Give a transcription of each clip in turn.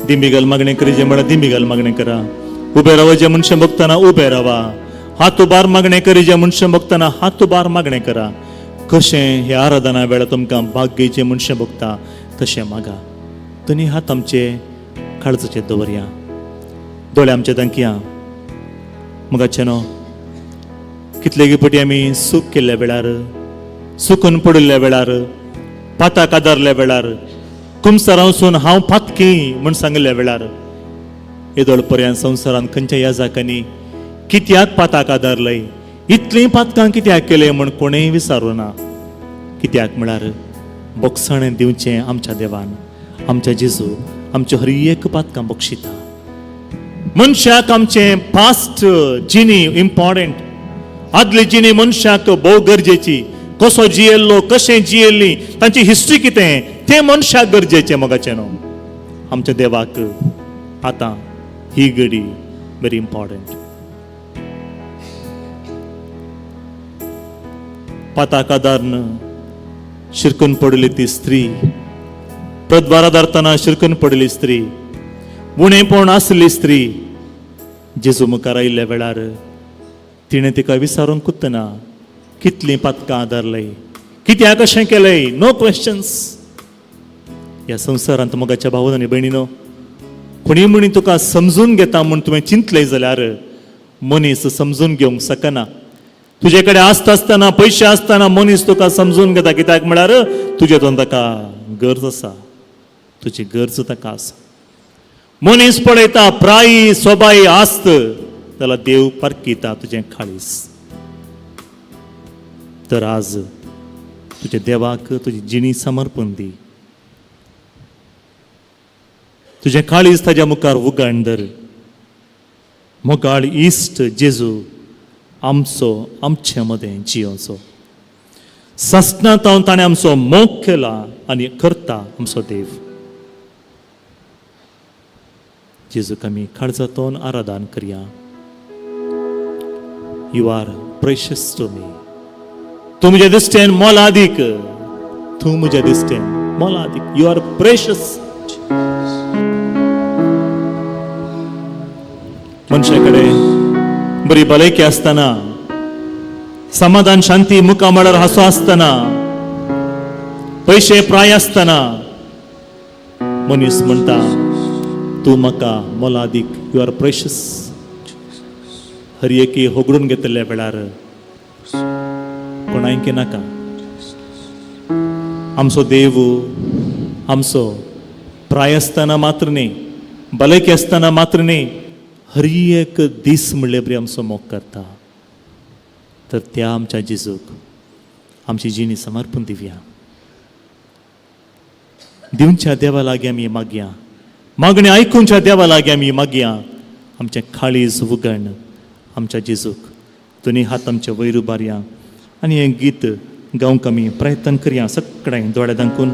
दिंबी घाल मागणें करीजे म्हळ्यार दिंबी घाल मागणें करा. उबे रावा जे मनशां बघतना उबे रावा. हात उबार मागणें करीजे मनशां बघतना हात उबार मागणें करा. कशें ह्या आराधना वेळार तुमकां भाग्यचे मनशां बघता तशें मागा. दोनी हात आमचे काळजाचेर दवरया, दोळे आमचे दांकया. मोगाचे न्हू, कितले पटी आमी सूख केल्ल्या वेळार, सुकून पडिल्ल्या वेळार, पाताक आदारल्या वेळार, कुमसारां वचून हांव पातकी म्हूण सांगिल्ल्या वेळार, येदोळ पर्यंत संवसारांत खंयच्या याजाकांनी कित्याक पाताक आदारलय, इतलीं पातकां कित्याक केलें म्हूण कोणेंय विचारूं ना. कित्याक म्हळ्यार बोगसाणें दिवचें आमच्या देवान, आमच्या जेजू आमच्या हर एक पातकां बक्षिता. मनशाक आमचें पास्ट जिणी इम्पॉर्टंट, आदली जिणी मनशाक भोव गरजेची. कसो जियेल्लो, कशें जियेल्ली, तांची हिस्ट्री कितें तें मनशाक गरजेचें. मोगाचें न्हू, आमच्या देवाक आतां ही घडी व्हेरी इम्पॉर्टंट. पाताक आदारन शिरकून पडली ती स्त्री, प्रद्वारा धरतना शिरकून पडली स्त्री, उणेपण आसली स्त्री, जेजू मुखार आयिल्ल्या वेळार तिणें तिका विचारूंक कुत्तना कितलीं पातकां आदारलय, कित्याक अशें केलंय, नो क्वेश्चन्स. ह्या संवसारांत मोगाच्या भाव आनी भयणीनो, कोणी म्हणी तुका समजून घेता म्हूण तुवें चिंतलें जाल्यार मनीस समजून घेवंक शकना. तुजे कडेन आसता आसतना, पयशे आसतना मनीस तुका समजून घेता, कित्याक म्हळ्यार तुजे तून ताका गरज आसा, तुजी गरज ताका आसा. मनीस पळयता प्राय सोबाय आस्त जाल्यार देव पारखिता तुजें खाळीस. तर आज तुज्या देवाक तुजी जिणी समर्पण दी, तुजें काळीज ताज्या मुखार उगाण धर. मोगाळ इश्ट जेजू आमचो आमचे मदें जियोचो ससनांत ताणें आमचो मोग केला आनी करता आमचो देव. जेजूक आमी काळजांतून आराधन करया. You are precious to me. तूं म्हज्या दिश्टेन मोलादीक, तूं म्हज्या दिश्टेन मोलादीक. You are precious. मनशा कडेन बरी भलायकी आसतना, समाधान शांती मुखामळार हांसो आसतना, पयशे प्राय आसतना मनीस म्हणटा तूं म्हाका मोलादीक. You are precious. हर एकी होगडून घेतल्या वेळार कोणायकी नाका. आमचो देव आमचो प्राय आसतना मात्र न्ही, भलायकी आसतना मात्र न्ही, हर एक दीस म्हणले बरी आमचो मोग करता. तर त्या आमच्या जेजूक आमची जिणी समर्पण दिवया. दिवच्या देवा लागीं आमी मागया, मागणी आयकुच्या देवा लागीं आमी मागया. आमचें काळीज उगण आमच्या जेजूक, दोनी हात आमचे वयर उबारया आनी हें गीत गावंक आमी प्रयत्न करया सगळ्यांक दोळे दांकून.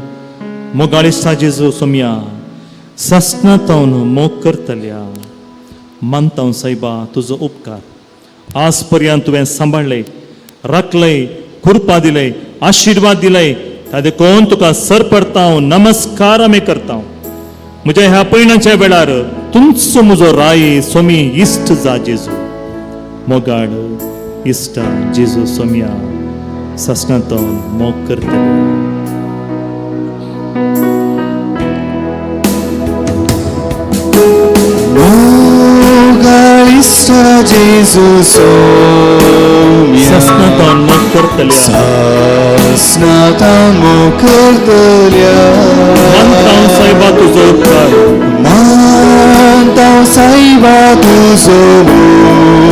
मोगाळिस्ता जेजू सोमया, ससनातावन मोग करतल्या, मानता सायबा तुजो उपकार. आज पर्यंत तुवें सांबाळ्ळें, राखलय, कृपा दिलय, आशिर्वाद दिलय, ताजे कोण तुका सर पडता, नमस्कार आमी करता. म्हज्या ह्या पयणाच्या वेळार तुमचो म्हजो राय सोमी इश्ट जा जेजू, मोगाळ इश्टा जेजू सोमया, ससनातून मोग करतले. मोगाळिस्ता जेजू सोम्या, ससनातून मोग करतल्या, सासनातान मोग करतल्या, मानता सायबा तुजो उपकार, मानता सायबा तुजो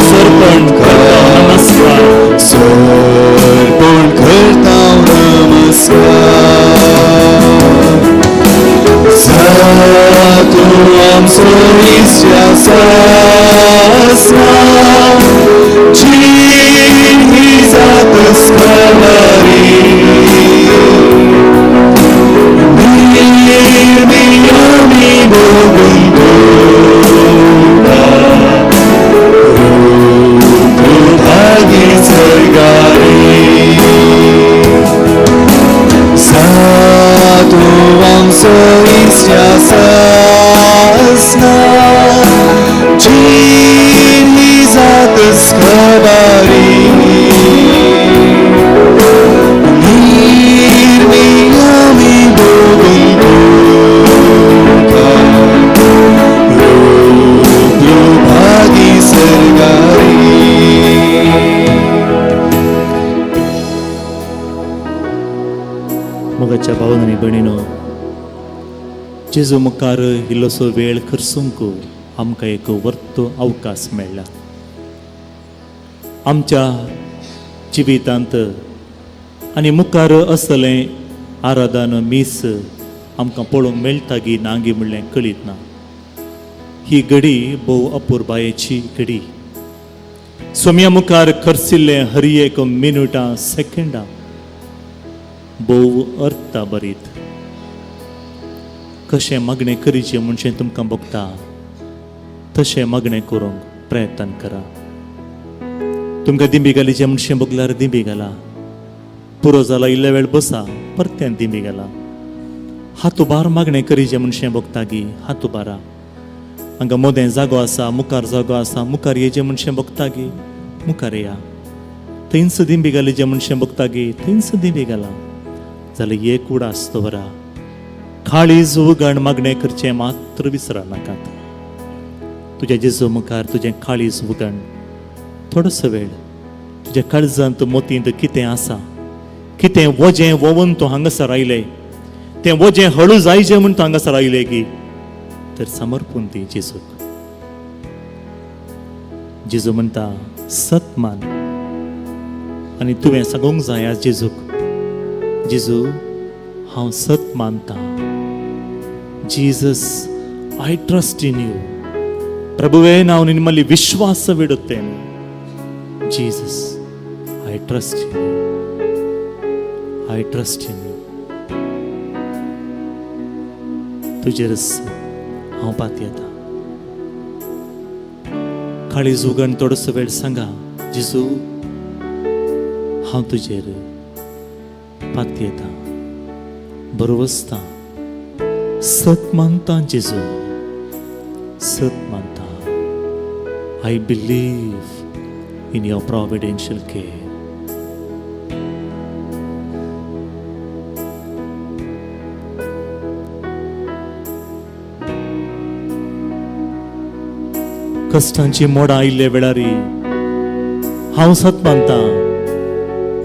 सरपण करता नमस्कार, सरपण करता नमस्कार. तूं आमचो इश्टा सासना, जीण ही जातच खबरी, निर्मी आमी भोगून तुका, रूप सर्गारी. तूं आमचो इश्टा सासना, बारी निर्मियामी भोगूंक तुका रोपलो भागी सर्गारी. मोगाच्या भावन आनी भयणीनो, जेजू मुखार इल्लोसो वेळ खर्चूंक आमकां एक वर्त अवकाश मेळ्ळा. आमच्या जिवितांत आनी मुखार असलें आराधन मीस आमकां पळोवंक मेळटा गी ना गी म्हणलें कळीत ना. ही घडी भोव अपुरबायेची घडी. सोम्या मुखार खर्चिल्लें हर एक मिनुटां सेकंडां भोव अर्था बरीत. कशें मागणें करीचें म्हणचें तुमकां भोगता तशें मागणें करूंक प्रयत्न करा. तुमकां दिंबी घालीचें म्हणचें भोगल्यार दिंबी घाला. पुरो जाला इल्ले वेळ बसा, परत्यान दिंबी घाला. हात उबार मागणें करीचें म्हणचें भोगता गी हात उबारा. हांगा मोदें जागो आसा, मुखार जागो आसा, मुखार येचें म्हणचें भोगता गी मुखार या. थंयच दिंबी घालीचें म्हणचें भोगता गी थंयच दिंबी घाला. जाल्यार एक उडास दवरा, काळीज उगण मागणें करचें मात्र विसरा नाकात. तुज्या जेजू मुखार तुजें काळीज उगण थोडोसो वेळ तुज्या काळजांत मोतींत कितें आसा, कितें वजें वोवन तूं हांगासर आयलें, तें वजें हळू जायचें म्हूण तूं हांगासर आयलें की तर समर्पून ती जेजूक. जेजू म्हणटा सत मान आनी तुवें सांगूंक जाय आज जेजूक, जेजू हांव सत मानता. Jesus, I trust in you. ಪ್ರಭುವೇ, ನಾವು ನಿಮ್ಮಲ್ಲಿ ವಿಶ್ವಾಸವಿಡುತ್ತೇನೆ. Jesus, I trust in you, I trust in you. तुजेरच हांव पातयेता. काळीज उगण थोडोसो वेळ सांगा, जेजू हांव तुजेर पातयेता, बरोवसता, सत मानता जेजू, सत मानता. I believe in your providential care. कश्टांची मोडां आयिल्ल्या वेळारी हांव सत मानता.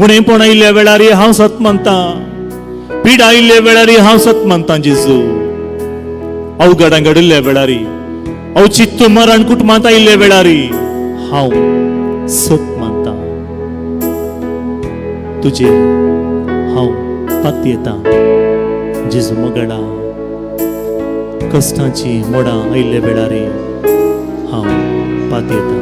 उणेपण आयिल्ल्या वेळारी हांव सत मानता. पीड आयिल्ल्या वेळारी हांव सत मानता जेजू. अवघडां घडिल्ल्या वेळारी, अवचित्त मरण कुटुंबांत आयिल्ल्या वेळारी हांव सत मानता. तुजेर हांव पातयेता जेजू मोगळा. कश्टांची मोडां आयिल्ल्या वेळारी हांव पातयेता.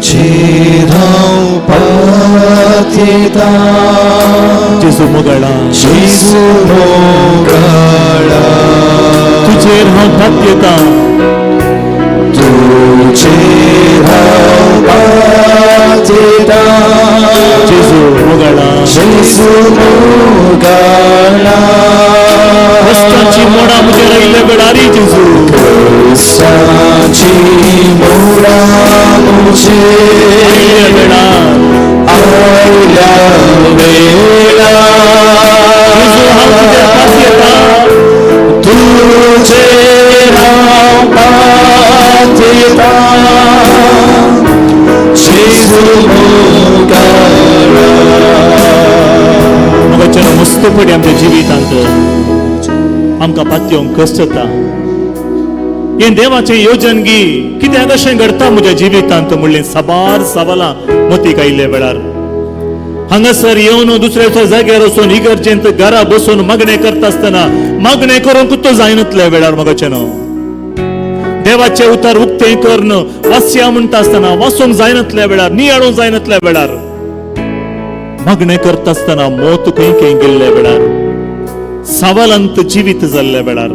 तुजेर हांव पातयेता जेजू मोगळा, जेजू मोगाळा. तुजेर हांव पातयेता. तुजेर हांव पातयेता जेजू मोगळा. जेजू मोगाळा. कश्टांची मोडां म्हजेर आयिल्ल्या वेळारी जेजू, कश्टांची मोडां म्हजेर आयिल्ल्या वेळार आयल्या वेळार जेजू हांव तुजेर पातयेता. तुजेर हांव पातयेता जेजू मोगाळा. मोगाच्या मस्तपणी आमच्या जिवितांत आमकां पातयेवंक कश्ट जाता. हें देवाचें योजन गी कित्याक अशें घडटा म्हज्या जिवितांत म्हणलें साबार सवालां मतीक आयिल्ल्या वेळार हांगासर येवन दुसऱ्याच्या जाग्यार वचून इगर्जेंत घरा बसून मागणें करता आसतना मागणें करूंक तो जायनातल्या वेळार मोगाचें न्हू देवाचें उतर उक्तें करून वाचया म्हणटा आसतना वाचूंक जायनातल्या वेळार, नियाळूंक जायनातल्या वेळार, मागणें करता आसतना मोत खंय खंय गेल्ल्या वेळार, सवालांत जिवीत जाल्ल्या वेळार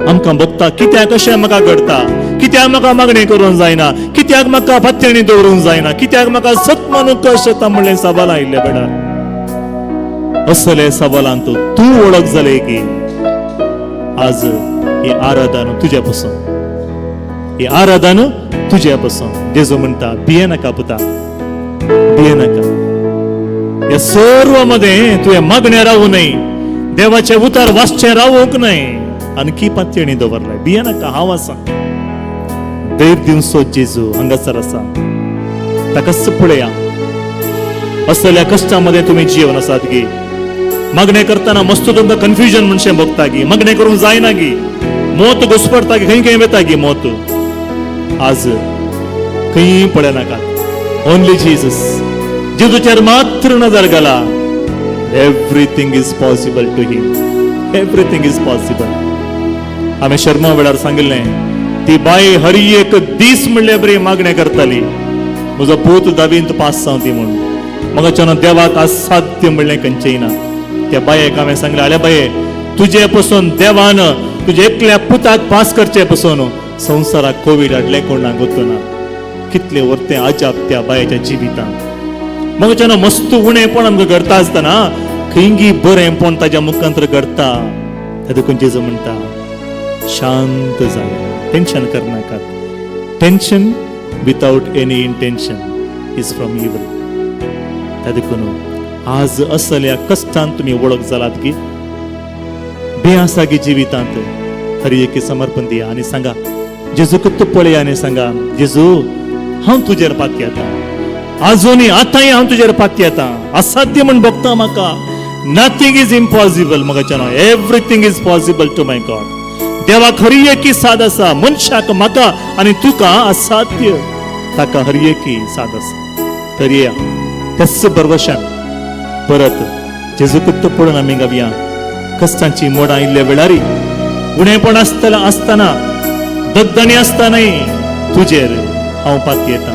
आमकां भोगता कित्याक अशें म्हाका घडटा, कित्याक म्हाका मागणें करूंक जायना, कित्याक म्हाका पातयणी दवरूंक जायना, कित्याक म्हाका सत मानूंक कश्ट येता म्हणलें सवाल आयिल्ल्या वेळार. असले सवालांत तूं वळख जाले की आज हे आराधन तुज्या पसून, हे आराधन तुज्या पसून. जेजू म्हणटा भिये नाका पुता, भिये नाका. ह्या सर्व मध्ये तुवें मागणें रावू न्हय, देवाचे उतार वाचचें रावूंक न्हय, आणखी पातयेणी दवरलाय. भिये नाका, हांव आसा. देव दिवसो जेजू हांगासर आसा, ताकाच पळया. असल्या कश्टां मध्ये तुमी जिवन आसात गी, मागणें करतना मस्त तुमकां कन्फ्युजन म्हणशें भोगता गी, मागणें करूंक जायना गी, मोत घुसपडटा गी, खंय खंय वता गी मोत. आज खंय पळयनाकात, ओनली जीसस, जेजूचेर मात्र नजर घाला. Everything is possible to him, everything is possible. आमी शर्मा वेळार सांगिल्लें, ती बाई हर एक दीस म्हणले बरी मागणें करताली, म्हजो पूत धावींत पास जावं ती म्हूण. म्हाका देवाक असाध्य म्हणलें खंयचेय ना. त्या बायेक हांवें सांगलें, आले बाये, तुजे पसून देवान तुजे एकल्या पुताक पास करचे पसून संवसाराक कोवीड हाडलें कोण ना गोतो ना. कितले वर्ते अजाप त्या बायेच्या जिवितांत. मग मस्त उणेपण आमकां घडता आसतना खंयगी बरेंपण ताज्या मुखांतर घडता. देखून जेजू म्हणटा शांत जाय, टेन्शन करनाकात. Tension without any intention is from evil. त्या देखून आज असल्या कश्टान तुमी वळख जालात की बे आसा की जिवितांत हर एकी समर्पण दिया आनी सांगा जेजूक तूं पळय आनी सांगा, जेजू हांव तुजेर पातयेता, आजूनय आतांय हांव तुजेर पातयेता. असाध्य म्हण भोगता म्हाका, nothing is impossible. म्हाका everything is possible to my God. देवाक हर एकी साद आसा, मनशाक म्हाका आनी तुका असाध्य, ताका हर एकी साद आसा. तर या त्याच भरवशान परत जेजूक पळोवन आमी गावया. कश्टांची मोडां आयिल्ल्या वेळारी, उणेपण आसतना आसतना, दद्दणी आसतनाय तुजेर हांव पातयेता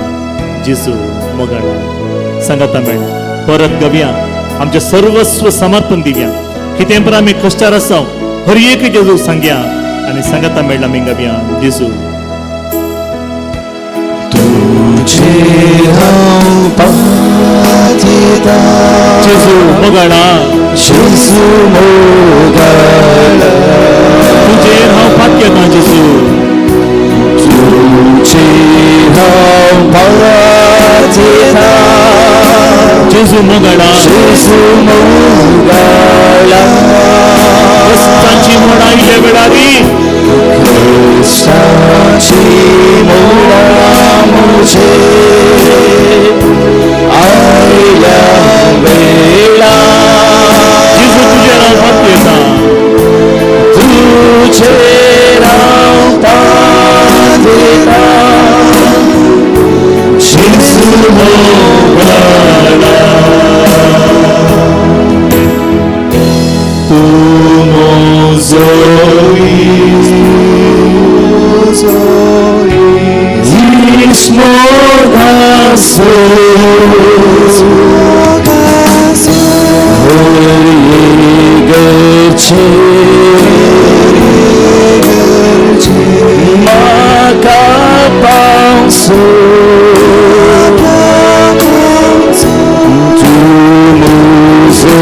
जेजू मोगाळा. सांगाता मेळ परत गावया, आमचें सर्वस्व समर्पण दिवया. कितें पण आमी कश्टार आसा, हर एक जेजू सांगया आनी सांगाता मेळ्ळा आमी गावया जेजू. तुजेर हांव पातयेता. जेजू मोगाळा. जेजू मोगाळा. तुजेर हांव पातयेता जेजू. तुजेर हांव पातयेता. जेजू मोगाळा. जेजू मोगाळा. कश्टांची मोडां आयिल्ल्या वेळारी, कश्टांची मोडां म्हजेर आयल्या वेळा, जेजू तुजेर हांव पातयेता. तुजेर हांव पातयेता जेजू मोगाळा. तूं म्हजो इश्ट गरजे म्हाका पावसो, तूं म्हजो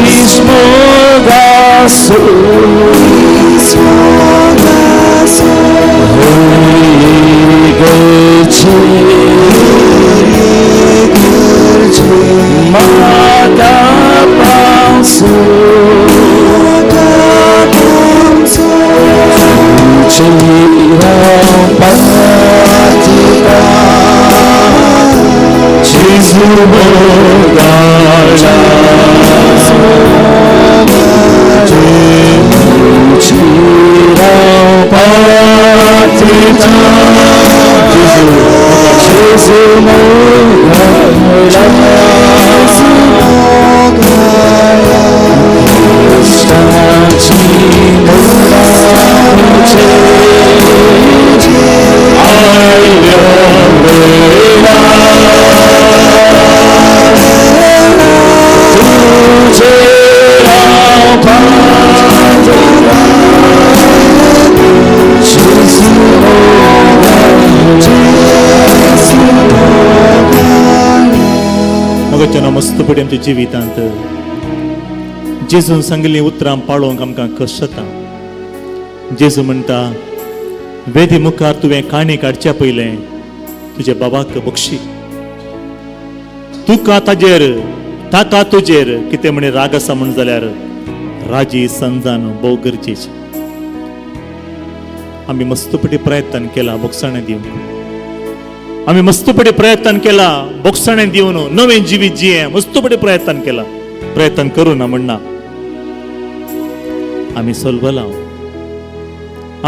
इश्ट मोगासो, म्हाका पावसो, तुजेर हांव पातयेता जेजू मोगाळा. तुजेर हांव पातयेता जेजू मोगाळा. कश्टांची मोडां म्हजेर आयल्या वेळा, तुजेर हांव पातयेता जेजू मोगाळा. मगाच्या मस्तपडी आमच्या जिवितांत जेजून सांगिल्लीं उतरां पाळोवंक आमकां कश्ट जाता. जेजू म्हणटा, वेदी मुखार तुवें काणी काडच्या पयलें तुज्या बाबाक बक्षी. तुका ताजेर, ताका तुजेर कितें म्हणे राग आसा म्हण जाल्यार राजी संजान भोव गरजेची. आमी मस्तपटी प्रयत्न केला बोगसाणें दिवंक, आमी मस्तपटी प्रयत्न केला बोगसाणें दिवन नवें जिवीत जिये, मस्तपटी प्रयत्न केला. प्रयत्न करूं ना म्हणना, आमी सोलवला,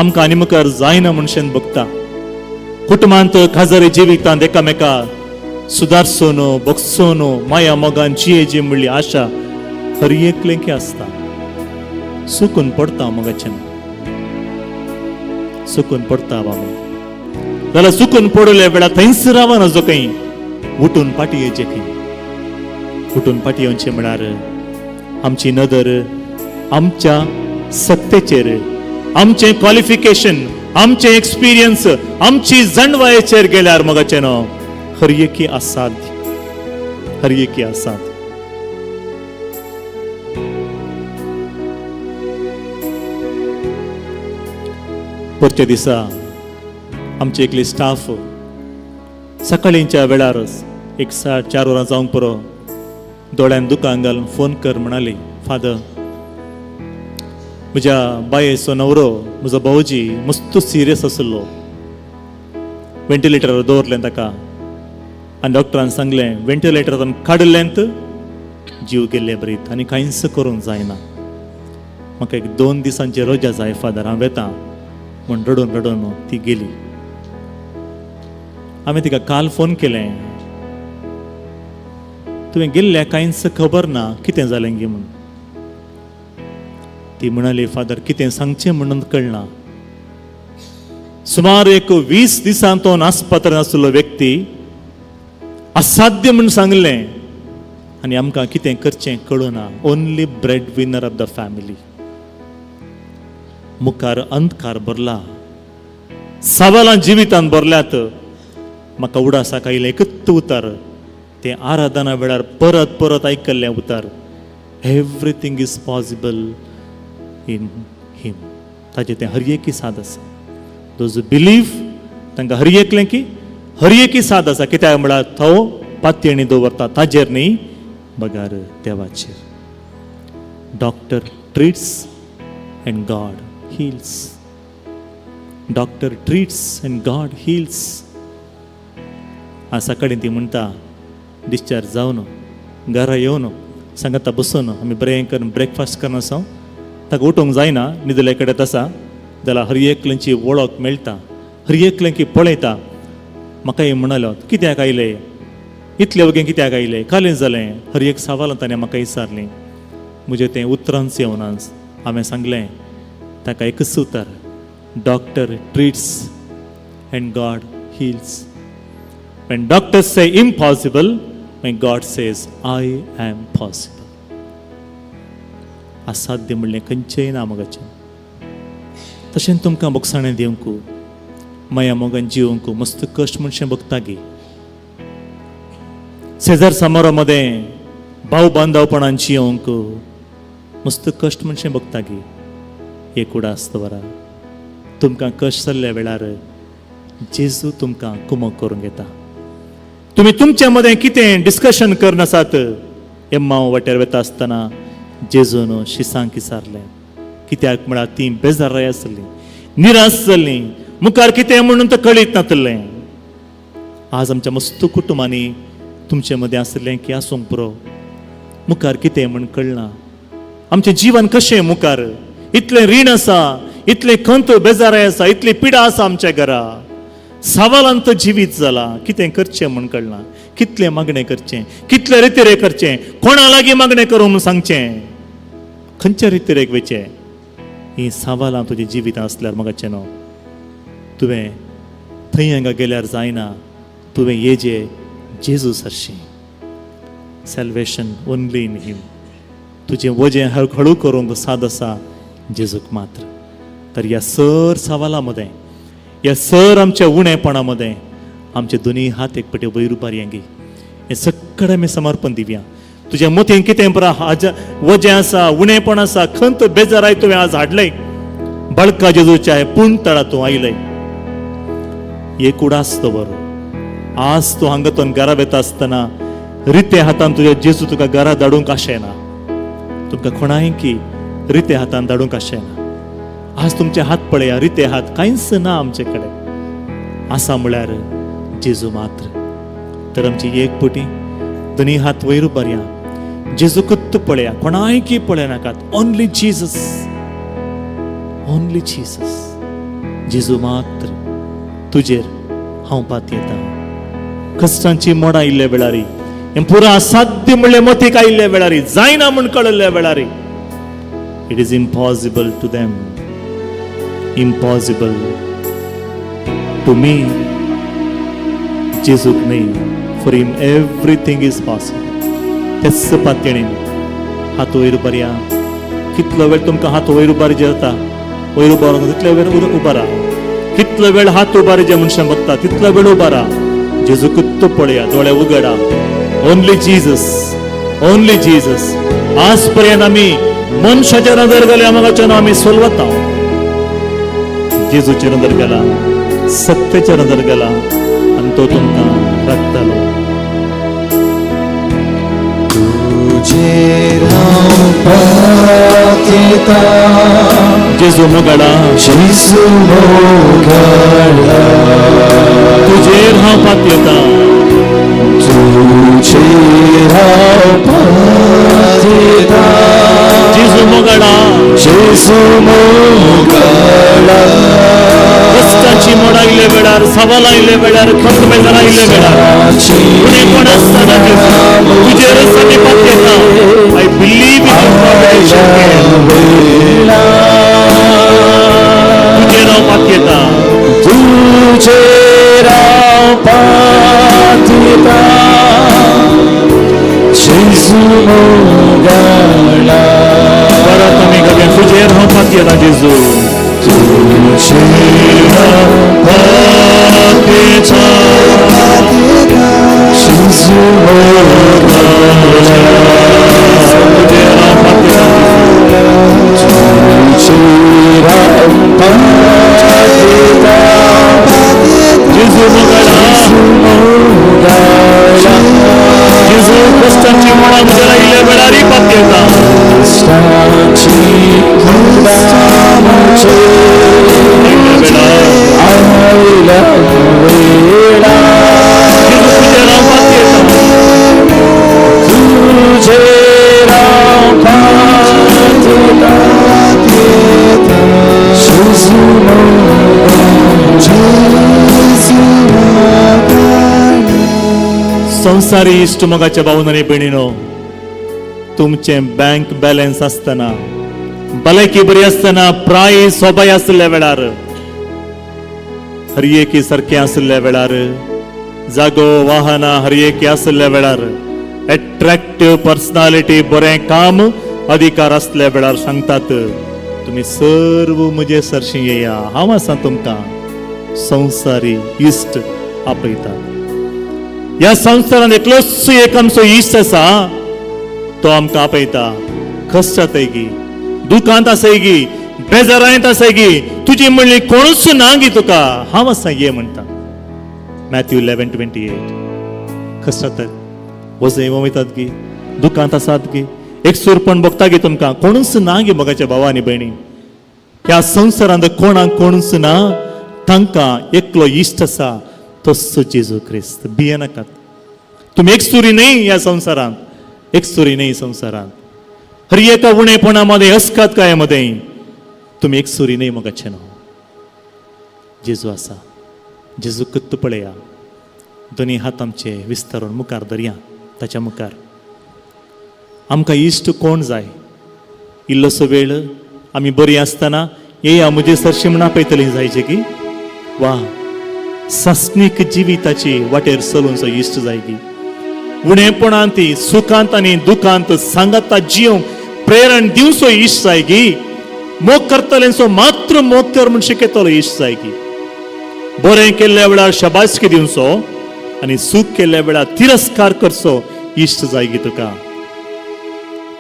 आमकां आनी मुखार जायना मनशान बघता. कुटुंबांत खाजरी जिवितांत एकामेका सुदारचो न्हू, बगचो न्हू, माया मोगान जिये म्हणली आशा हर एकलेंकी आसता. सुकून पडता मोगाचें, सुकून पडता आमी. जाल्यार सुकून पडले वेळार थंयच रावना जो खंय उठून पाटी येवचें, खंय उठून पाटी येवचें म्हळ्यार आमची नदर आमच्या सत्तेचेर, आमचें क्वॉलिफिकेशन, आमचें एक्सपिरियन्स, आमची जाणवायेचेर गेल्यार मोगाचें न्हू हर एकी असाध्य, हर एकी असाध्य. परच्या दिसा आमची एकली स्टाफ सकाळींच्या वेळार एक 4:30 वरां जावंक पुरो दोळ्यान दुकान घालून फोन कर म्हणाली, फादर म्हज्या बायेचो नवरो म्हजो भावजी मस्त सिरियस आशिल्लो, व्हेंटिलेटरार दवरलें ताका आनी डॉक्टरान सांगलें व्हेंटिलेटरान काडिल्लें जीव गेल्ले बरीत आनी कांयच करूंक जायना, म्हाका एक 2 दिसांची रजा जाय फादर, हांव वेता म्हूण रडून रडून ती गेली. हांवें तिका काल फोन केलें, तुवें गेल्ल्या कांयच खबर ना कितें जालें गी म्हूण. ती म्हणाली, फादर कितें सांगचें म्हणून कळना. सुमार एक 20 दिसां तो आस्पत्रेंत आशिल्लो व्यक्ती असाध्य म्हूण सांगलें आनी आमकां कितें करचें कळना. Only bread winner of the family. मुखार अंधकार भरला, सवालां जिवितान भरल्यात. म्हाका उडासाक आयलें एकच उतर, तें आराधना वेळार परत परत आयकल्लें उतर, everything is possible in him. ताजें तें हर एकी साद आसा. Those believe तांकां हर एकलें की हर एकी साद आसा. कित्याक म्हळ्यार तो पातयेणी दवरता ताजेर न्ही बगार देवाचेर. Doctor treats and God heals, doctor treats and God heals. आज सकाळीं ती म्हणटा डिस्चार्ज जावन घरा येवन सांगता बसून आमी बरें करून ब्रेकफास्ट करून आसा. ताका उठोवंक जायना, न्हिदले कडेन आसा जाल्यार हर एकल्यांची वळख मेळटा, हर एकल्यांकी पळयता. म्हाका म्हणालो कित्याक आयले इतले वगेन, कित्याक आयले कालें जालें, हर एक सवाल ताणें म्हाका विचारलें. म्हजें तें उतरांच येवना. हांवें सांगलें ताका एकच उतर, doctor treats and God heals. When doctors say impossible, when God says I am possible. असाध्य म्हणलें खंयचेंय ना मोगाचें. तशें तुमकां बोगसाणें दिवंक, माया मोगान जिवंक मस्त कश्ट मनशां बगता गी. शेजार सामारा मदें भाव बांदवपणान जिवंक मस्त कश्ट मनशां बगता गी. एक उडास दवरा, तुमकां कश्ट जाल्ल्या वेळार जेजू तुमकां कुमक करूंक येता. तुमी तुमच्या मदें कितें डिस्कशन करनासात. एम्माव वाटेर वता आसतना जेजून शिसांक विचारलें, कित्याक म्हळ्यार ती बेजाराय आसली, निराश जाल्लीं, मुखार कितें म्हणून तर कळीत नातलें. आज आमच्या मस्त कुटुंबांनी तुमचे मदें आसलें की आसूंक पुरो, मुखार कितें म्हण कळना. आमचें जीवन कशें मुखार, इतलें रीण आसा, इतलें खंत बेजाराय आसा, इतली पिडा आसा आमच्या घरा, सवालांत जिवीत जाला, कितें करचें म्हण कळना, कितलें मागणें करचें, कितले रितिरे करचें, कोणा लागीं मागणें करूं म्हूण सांगचें, खंयच्या रितिरेक वयचें. हीं सवालां तुज्या जिवितांत आसल्यार मोगाचें न्हू, तुवें थंय हांगा गेल्यार जायना, तुवें येजे जेजू सरशी. सॅल्वेशन ओनली इन हिम. तुजें वजें हळू करूंक साद आसा जेजूक मात्र. तर ह्या सर सवालां मदें, ह्या सर आमच्या उणेपणा मदें आमचे दोनी हात एक पटी वयर उबारया गी. हें सगळें कडेन आमी समर्पण दिवया. तुज्या मतीन कितें परा वजें आसा, उणेपण आसा, खंत बेजाराय तुवें आज हाडलंय, बळका जेजूच्या पूण तळा तूं आयलय. एक उडास दवर, आज तूं हांगा तूं घरा वेता आसतना रिते हातान तुज्या जेजू तुका घरा धाडूंक आशेना. तुमकां कोणाय की रिते हातान धाडूंक आशेना. आज तुमचे हात पळया, रिते हात, कांयच ना आमचे कडेन, आसा म्हळ्यार जेजू मात्र. तर आमची एक पटी दोनी हात वयर उबारया, जेजूकूच पळया, कोणायकी पळयनाकात. ओनली जीसस, ओनली जीसस, जेजू मात्र तुजेर हांव पातयेता. कश्टांची मोडां आयिल्ल्या वेळारी, हें पुरा असाध्य म्हणलें मतीक आयिल्ल्या वेळारी, जायना म्हूण कळिल्ल्या वेळारी, it is impossible to them, impossible to me, जेजूक न्हय. For him everything is possible. तेच पातयेणीन हात वयर उबारया. कितलो वेळ तुमकां हात वयर उबार जाता, वयर उबार तितलो वेळ उबारा. कितलो वेळ हात उबार जे मनशां बघता तितलो वेळ उबारा. जेजूकूच पळया, दोळे उगडा. Only Jesus, only Jesus. आज पर्यंत आमी मनशाच्या नदर गेल्या मगाच्या आमी सोलवता, जेजूच्या नदर गेला, सत्याच्या नदर गेला आनी तो तुमकां राखतालो. तुजेर हांव पातयेता. जेजू मोगाळा. जेजू मोगाळा. तुजेर हांव पातयेता. तुजेर हांव पातयेता. जेजू मोगाळा. जेजू मोगाळा. कश्टाची मोड आयिल्ल्या वेळार, सवाल आयिल्ल्या वेळार, खंत बेजार आयिल्ल्या वेळार, उणेपण आसतना जेजू तुजेरच आमी पातयेता. I believe in वेळा तुजेर हांव पातयेता. तुजेर हांव पातयेता. जेजू मोगाळा. परत आमी गावया, तुजेर हांव पातयेता जेजू. तुजेर हांव पातयेता. जेजू मोगाळा. तुजेर हांव पातयेता. तुजेर हांव पातयेता. जेजू मोगाळा. मोगाळा. जेजू, कश्टांची मोडां म्हजेर आयिल्ल्या वेळारय पातयेता. कश्टाची मोडां म्हजेर आयिल्ल्या वेळार आयल्या वेळा जेजू तुजेर हांव पातयेता. तुजेर हांव पातयेता. जेजू जेजू. संवसारी इश्ट, मोगाच्या भावन आनी भयणीनो, तुमचें बँक बॅलन्स आसतना, भलायकी बरी आसतना, प्राय सोबाय आसल्या वेळार, हर एकी सारकें आसल्या वेळार, जागो वाहनां हर एकी आसल्या वेळार, एट्रॅक्टिव्ह पर्सनालिटी, बरें काम, अधिकार आसल्या वेळार सांगतात, तुमी सर्व म्हजे सरशी येया, हांव आसा तुमकां. संवसारी इश्ट आपयतात. ह्या संवसारांत एकलोच एक आमचो इश्ट आसा, तो आमकां आपयता. कश्ट जाताय गी, दुखांत आसाय गी, बेजारांत आसाय गी, तुजी म्हणली कोणूच ना गी तुका, हांव आसा, ये म्हणटा. मॅथ्यू 11:28. कश्ट जातात, वजय वयतात गी, दुखांत आसात गी, एकसूरपण भोगता गी, तुमकां कोणूच ना गी, मोगाच्या भावा आनी भयणी, ह्या संवसारांत कोणाक कोणूच ना, तांकां एकलो इश्ट आसा, तोच जेजू क्रिस्त. भियेनाकात, तुमी एकसुरी न्हय ह्या संवसारांत, एकसुरी न्हय संवसारांत. हर एका उणेपणा मदें, अस्कात मदें तुमी एकसुरी न्हय. मोगाचें न्हू, जेजू आसा. जेजू कत्त पळया. दोनी हात आमचे विस्तारून मुखार धरया ताच्या मुखार. आमकां इश्ट कोण जाय? इल्लोसो वेळ आमी बरी आसतना येया म्हजे सरशी म्हण आपयतली जायचे की, वा सासणीक जिविताची वाटेर चलूनचो इश्ट जाय की, उणेपणांत, सुखांत आनी दुखांत सांगाता जिवंक प्रेरण दिवचो इश्ट जाय की, मोग करतल्यांचो मात्र मोग कर म्हूण शिकयतलो इश्ट जाय की, बरें केल्ल्या वेळार शबासकी दिवचो आनी चूक केल्ल्या वेळार तिरस्कार करचो इश्ट जाय गी तुका?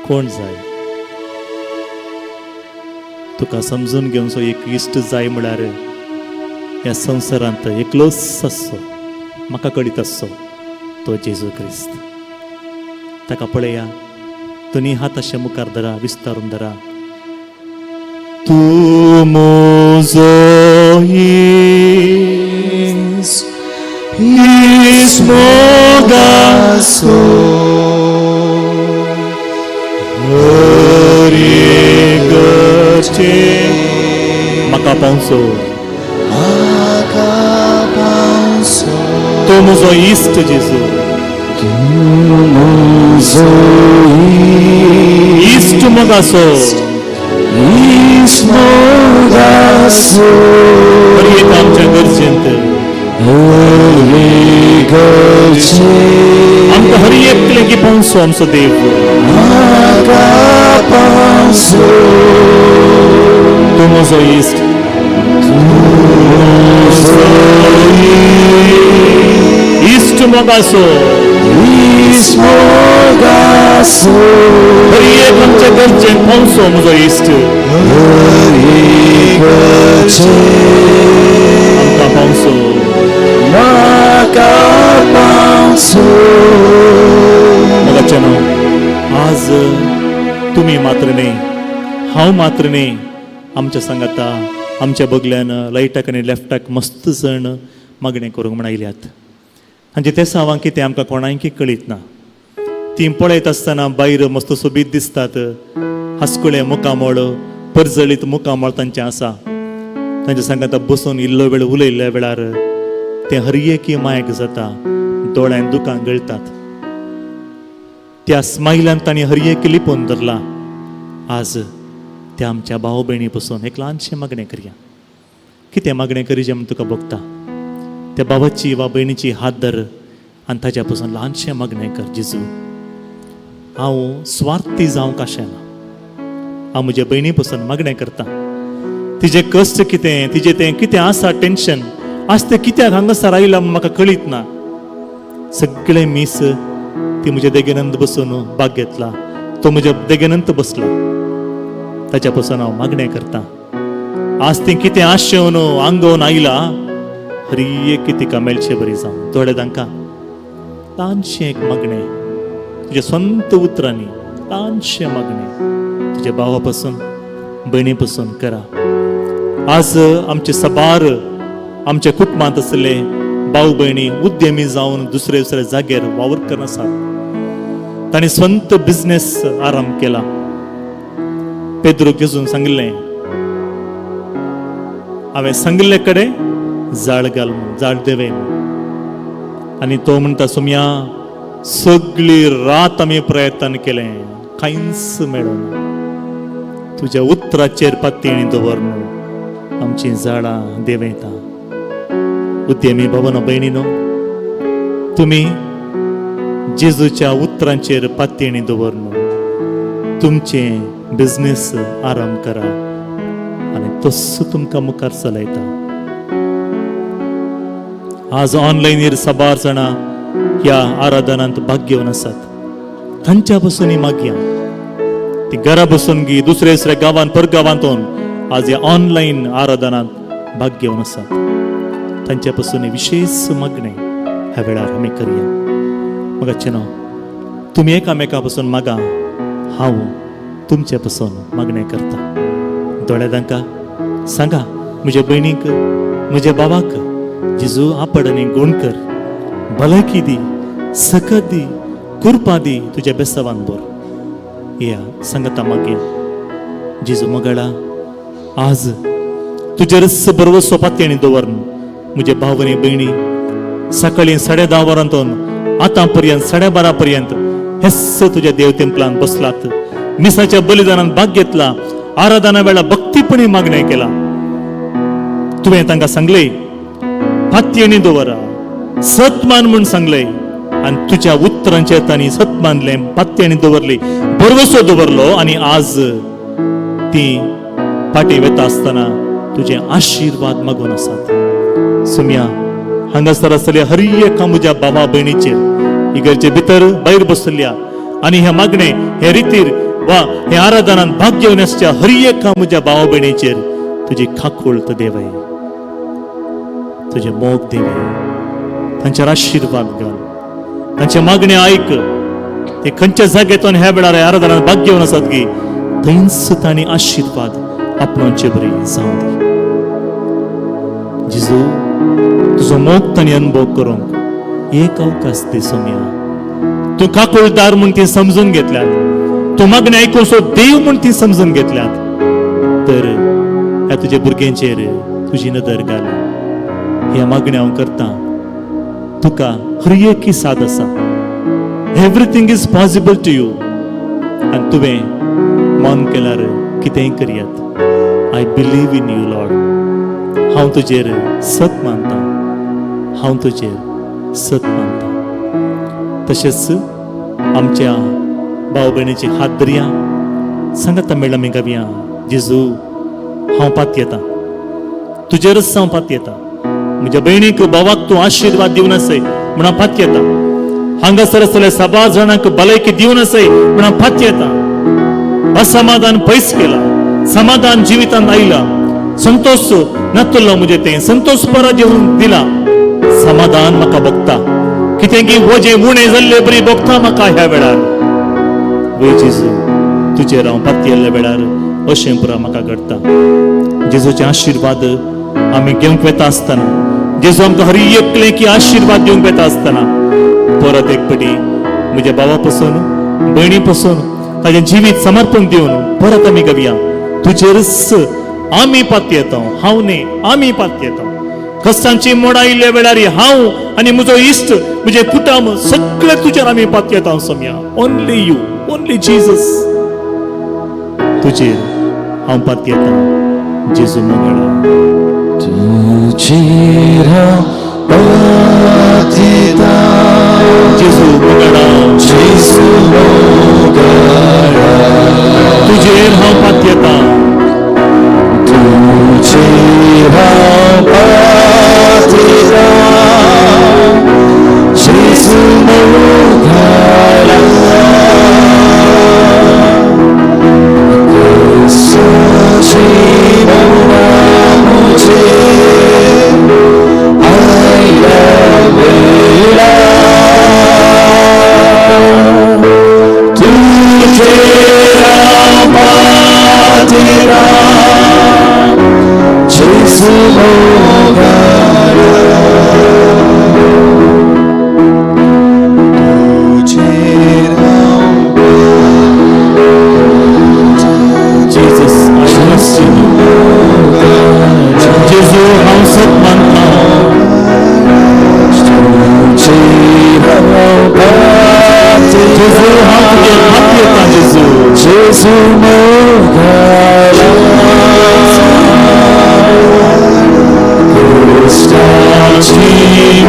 कोण जाय तुका समजून घेवचो एक इश्ट जाय म्हळ्यार ह्या संवसारांत एकलोच आसचो, म्हाका कळीत आसचो, तो जेजू क्रिस्त. ताका पळया, दोनी हात अशे मुखार धरा, विस्तारून धरा. तूं म्हजो इश्ट, इश्ट मोगाचो, हर इगर्जेंत म्हाका पावचो. म्हाका पावचो. तूं म्हजो इश्ट जेजू. तूं म्हजो इश्ट मोगाचो, इश्ट मोगाचो, हर एक आमच्या गरजेंत हर इगर्जेंत आमकां हर एकले की पावचो आमचो देव. म्हाका पावचो. तूं म्हजो इश्ट, इश्ट मोगाचो, इश्ट मोगाचो, हर एक आमच्या गरजेंत पावचो म्हजो इश्ट. हर इगर्जेंत आमकां पावचो. म्हाका पावचो. मोगाचे न्हू, आज तुमी मात्र न्ही, हांव मात्र न्ही, आमच्या सांगाता आमच्या बगल्यान लायटाक आनी लेफ्टाक मस्त जण मागणें करूंक म्हण आयल्यात. हांचे ते सावां कितें आमकां कोणायकी कळीत ना. तीं पळयत आसतना भायर मस्त सोबीत दिसतात, हांसकुळें मुखामळ, परजळीत मुखामळ तांचें आसा. तांच्या सांगाता बसून इल्लो वेळ उलयल्ल्या वेळार तें हर एकी मायक जाता, दोळ्यान दुकां गळटात. त्या स्मायलान तांणी हर एक लिपोवन धरला. आज त्या आमच्या भाव भयणी पसून एक ल्हानशें मागणें करया. कितें मागणें करीजें म्हूण तुका भोगता, त्या बाबाची वा भयणीची हात धर आनी ताच्या पसून ल्हानशें मागणें कर. जेजू, हांव स्वार्थी जावंक आशेना, हांव म्हज्या भयणी पसून मागणें करता. तिजें कश्ट कितें, तिजें तें कितें आसा टेंशन आज तें कित्याक हांगासर आयलां म्हूण म्हाका कळीत ना. सगळें मीस ती म्हज्या देगेनंत बसून भाग घेतला, तो म्हज्या देगेनंत बसला, ताच्या पसून हांव मागणें करता. आज ती कितें आशेवन आंगोवन आयला, हर एक तिका मेळचे बरी जावं. थोडे तांकां ल्हानशें एक मागणें, तुज्या स्वंत उतरांनी ल्हानशें मागणें तुज्या भावा पासून भयणी पासून करा. आज आमचे सबार आमच्या कुटुंबांत आसले भाव भयणी उद्यमी जावन दुसरे दुसऱ्या जाग्यार वावर करना आसात. तांणी स्वंत बिजनेस आरंभ केला. पेद्रूक जेजून सांगिल्लें, हांवें सांगिल्ले कडेन जाळ घाल म्हूण, जाळ देवे म्हूण. आनी तो म्हणटा, सोमया, सगळी रात आमी प्रयत्न केलें, कांयच मेळना. तुज्या उतराचेर पातयेणी दवर न्हू, आमचीं झाडां देंवयता. उद्यमी भावानो भयणीनो, तुमी जेजूच्या उतरांचेर पातयेणी दवर न्हू, तुमचें बिजनेस आरंभ करा आनी तस्सो तुमकां मुखार चलयता. आज ऑनलायनीर साबार जाणां ह्या आराधनांत भाग घेवन आसात, तांच्या पसून मागया. ती घरा बसून गी दुसऱ्या दुसऱ्या गांवांत परगांवांतून आज ह्या ऑनलायन आराधनांत भाग घेवन आसात, तांच्या पसून विशेष मागणें ह्या वेळार आमी करया. मोगाचे न्हू, तुमी एकामेका पसून मागा, हांव तुमचे पसून मागणें करता. दोळे तांकां सांगा, म्हज्या भयणीक म्हज्या बाबाक जेजू आपड आनी गुण कर, भलायकी दी, सकत दी, कृपा दी, तुज्या बेसावान बोर. या सांगता मागया. जेजू मोगाळा, आज तुजेरच बरवसो पातयेणी दवर म्हजे भाव आनी भयणी सकाळी 10:30 वरांतून आतां पर्यंत 12:30 पर्यंत हेच तुज्या देव तेंपलान बसलात, मिसाच्या बलिदानान भाग घेतला, आराधना वेळा भक्तीपणी मागणें केला. तुवें तांकां सांगले पातयेणी दवरा, सत मान म्हूण सांगले आनी तुज्या उतरांचेर तांणी सत मानलें, पातयेणी दवरली, भरवसो दवरलो आनी आज ती फाटीं वता आसतना तुजे आशिर्वाद मागून आसात. सुमया, हांगासर आसतले हर एका म्हज्या बाबा भयणीचेर इगर्जे भितर भायर बसल्या आनी ह्या मागणे हे रितीर वा हे आराधनान भाग घेवन आसच्या हर एका म्हज्या भाव भयणीचेर तुजी खाकूळ देवय, तुजें मोग देवय, तांचेर आशिर्वाद घाल, तांचे मागणे आयक. ते खंयच्या जाग्यातून ह्या वेळार आराधनान भाग घेवन आसात की थंयच तांणी आशिर्वाद आपणाचे बरी जावं दी. जेजू, तुजो मोग तांणी अनुभव करूंक एक अवकाश दी सोम्या. तूं काकुळदार म्हूण ती समजून घेतल्यात, तूं मागणें आयकुसो देव म्हूण ती समजून घेतल्यात, तर ह्या तुज्या भुरग्यांचेर तुजी नदर घाल. ह्या मागणें हांव करतां, तुका हर एक साद आसा. Everything is possible to you. आनी तुवें मन केल्यार कितेंय करयात. I believe in you Lord. हांव तुजेर सत मानता, हांव तुजेर सत मानता. तशेंच आमच्या भाव भयणीचे हात धरया, सांगाता मेळ्ळा आमी गावया. जेजू, हांव पातयेता तुजेरच, हांव पातयेता. म्हज्या भयणीक भावाक तूं आशिर्वाद दिवन आसय म्हूण हांव पातयेता. हांगासर आसतल्या साबार जाणांक भलायकी दिवन आसय म्हूण हांव पातयेता. असमाधान पयस केला, समाधान जिवितांत आयला, संतोष नातुल्लो म्हजे तें संतोष परत दिवन दिला. समाधान म्हाका भोगता, कितें की वजें उणें जाल्ले बरी भोगता म्हाका ह्या वेळार. वय जेजू, तुजेर हांव पातयेल्ल्या वेळार अशें पुरा म्हाका घडटा. जेजूचे आशिर्वाद आमी घेवंक वेता आसतना, जेजू आमकां हर एकलें की आशिर्वाद दिवंक वेता आसतना, परत एक पटी म्हज्या भावा पासून भयणी पासून ताजें जिवीत समर्पण दिवन परत आमी गावया. तुजेरच आमी पातयेता, हांव न्ही, आमी पातयेता. कश्टांची मोडां आयिल्ल्या वेळार हांव आनी म्हजो इश्ट, म्हजें कुटुंब सगळे तुजेर आमी पातयेता सोम्या. ओनली you, only Jesus, तुजेर हांव पातयेता जेजू मंगळा. तुजेर हांव पातयेता. जेजू मंगळा. जेजू मोगाळा. तुजेर हांव पातयेता. तुजेर हांव पातयेता जेजू मोगाळा. क्रिस्ताची मोडा म्हजेर आयल्या वेळार. तुजेर हांव पातयेता जेजू मोगाळा. तुजेर हांव Jesus, I trust in you. जेजू, हांव सत मानता. तुजेर हांव पातयेता. जेजू, हांव तुजेर पातयेता जेजू. जेजू मोगाळा. क्रिस्ताची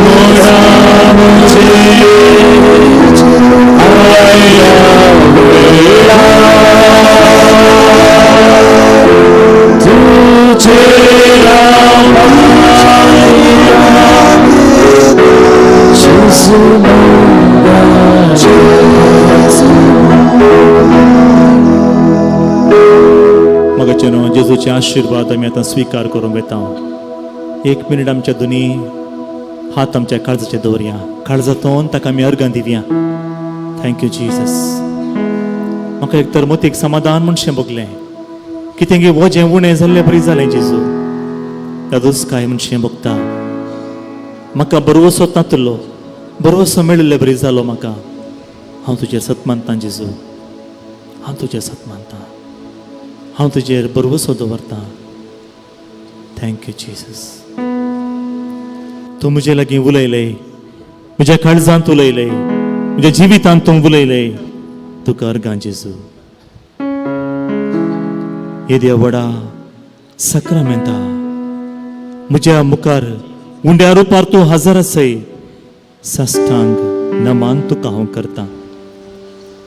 मोडा म्हजेर आयल्या वेळार. तुजेर हांव पातयेता जेजू मोगाळा. मगाचे न्हू जेजूचे आशिर्वाद आमी आतां स्विकार करूंक वेता. एक मिनीट आमच्या दोनी हात आमच्या काळजाचेर दवरया, काळजातून ताका आमी अर्गां दिवया. Thank you Jesus. म्हाका एक तर मतीक समाधान म्हणशें भोगलें, कितें गे वजें उणें जाल्लें बरी जालें जेजू. दादूच काय म्हणशें भोगता म्हाका, बरवसो नातलो बरवसो मेळिल्ले बरी जालो म्हाका. हांव तुजेर सत मानतां जेजू, हांव तुजेर सत मानतां, हांव तुजेर बरवसो दवरतां. Thank you Jesus. तूं म्हजे लागीं उलयले, म्हज्या काळजांत उलयले, म्हज्या जिवितांत तूं उलयले, तुका अर्गां जेजू. येद्या व्हडा सक्रामेंता म्हज्या मुखार उंड्या रुपार तूं हजर आसय. साष्टांग नमान तुका हांव करतां.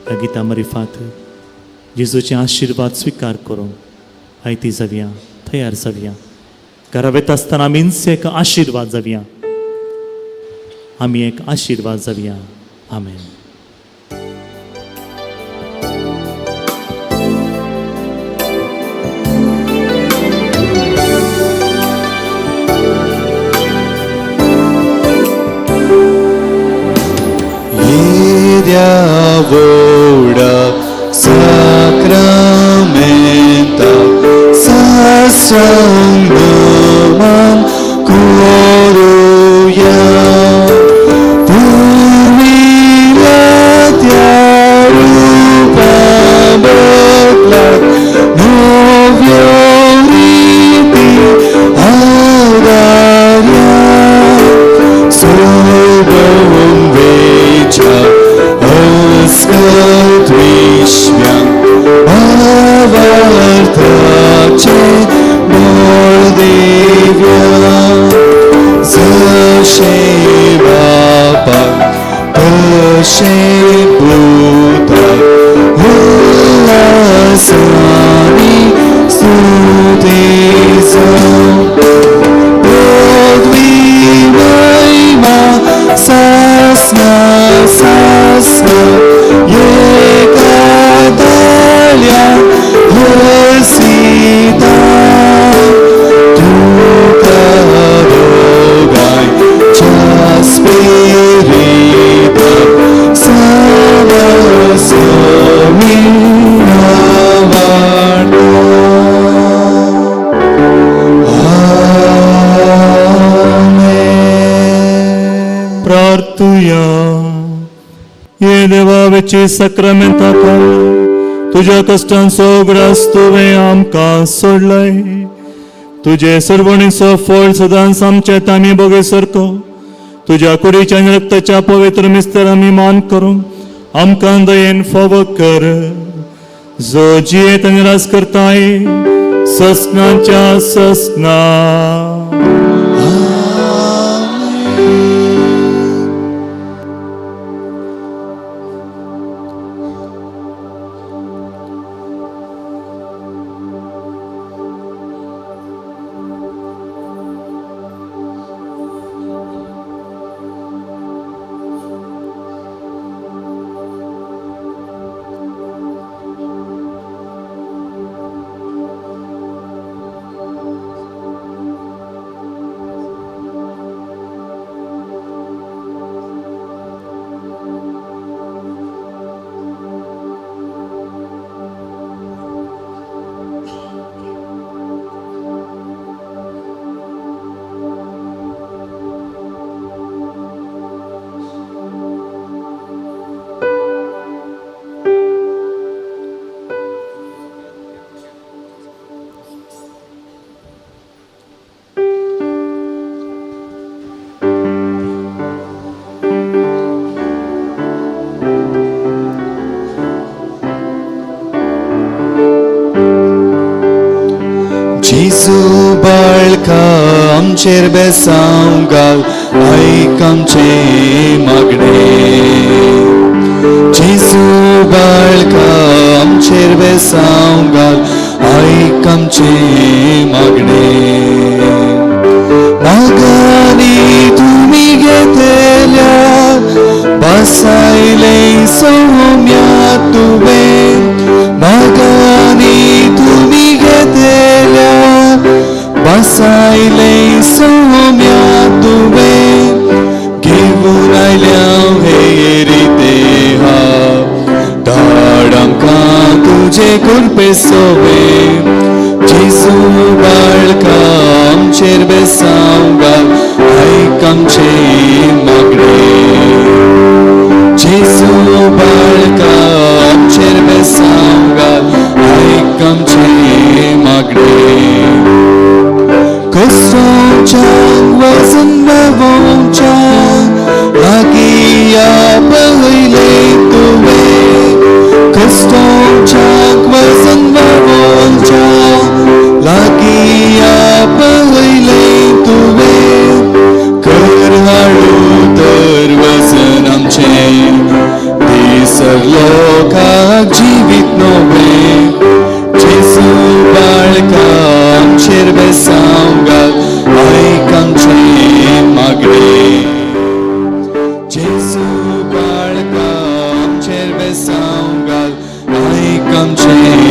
ह्या गिता मरिफात जेजूचे आशिर्वाद स्विकार करूंक आयती जावया, तयार जावया. घरा वेता आसतना आमीच एक आशिर्वाद जावया, आमी एक आशिर्वाद जावया. आमेन. Voda sacramenta sasangamam koruya purvilatya rupa badla novyo riti adarya sobam vecha Askatvishvyam avartache Mordevya Zashe Bapa Tashe Bhuta Ullasani Sutesa Bodvivaima Sasna Sasna Yekadalya Hasita Tukarogai Chaspirita Samasami Navarta. Amen. प्रार्थुया. ये देवा वेची सक्रामेंता तुज्या कश्टांचो उगडास तुवें आमकां सोडलय. तुजे सर्वणीचो फळ सदांच आमच्या तामी बगे सारको तुज्या कुडीच्या आनी रक्ताच्या पवित्र मिस्तर आमी मान करूंक आमकां दयेन फावो कर, जो जियेत आनी राज करताय ससनाच्या ससना. जेजू बाळका आमचेर बेसांव घाल, आयक आमचें मागणें. जेजू बाळका आमचेर बेसांव घाल, आयक आमचें मागणें. मागांनी तुमी घेतल्या बसायलें सौम्या तुवें, मागांनी तुमी घेतल्या बसायलें सौम्या तुवें. घेवन आयल्या हे रिते हा, धाड आमकां तुजे कृपे सोवे. जेजू बाळका आमचेर बेसांव घाल, आयक आमचें मागणें. जेजू बाळका आमचेर बेसांव घाल, आयक आमचें मागणें. कसोवच्याक वजन बाबोवच्याक लागीं या पळयलें तुवें, कश्टोवच्याक वजन बाबोवच्याक लागीं या पळयलें तुवें. कर हाडू तर वजन आमचें दिसरले बेसांव घाल, आयक आमचें.